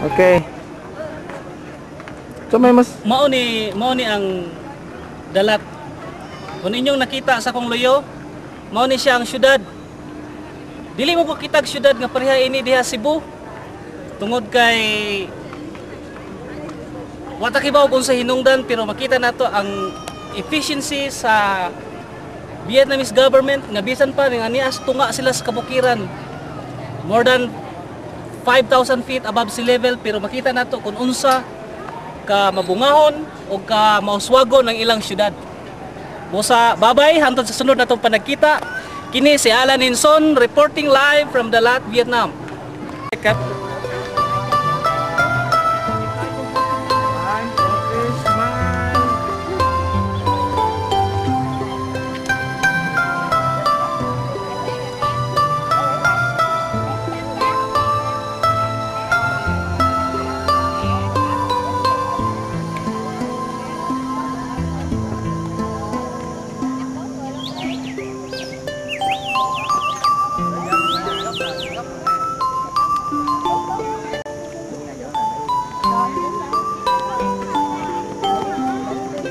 Okay. So may mas Mao ni ang Dalat. Kung inyong nakita sa akong luyo, mao ni siya ang syudad. Dili mo ko kitag syudad nga pareha ini diha Cebu. Tungod kay wa ta kibaw kung sa hinungdan, pero makita nato ang efficiency sa Vietnamese government nga bisan pa nga nias tunga sila sa kabukiran, more than 5,000 feet above sea level, pero makita nato kung unsa ka mabungahon o ka mauswagon ang ilang syudad. Busa, babay, hantod sa sunod natong panagkita. Kini si Alan Hinson reporting live from Dalat, Vietnam. Cut. One, two, three, smile.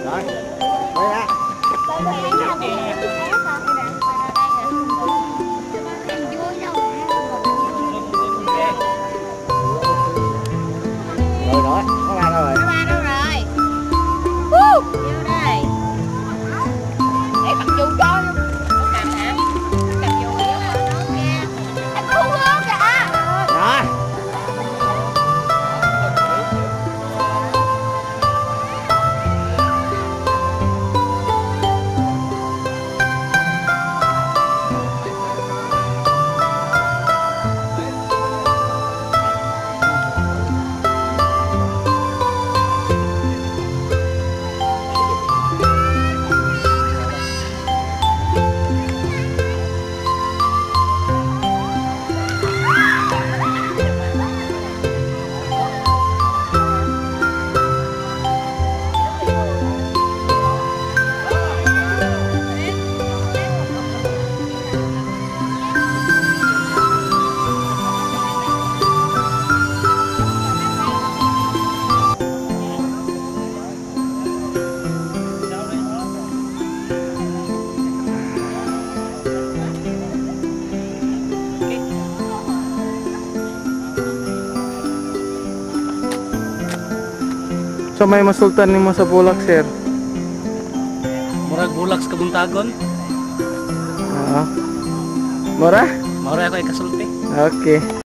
Rồi, quay ra. Em vui đâu. Rồi đó, có ba đâu rồi? Ba đâu rồi? Woo! Vô đây. Để mặc dù cho luôn. Cầm hả? Cầm dù vô nó nha. Anh cứu nước kìa. Rồi. So may masultan nimo sa bulak, sir? Murag bulak sa kabuntagon. Oo. Mura? Mao ra ako ikasulti. Okay.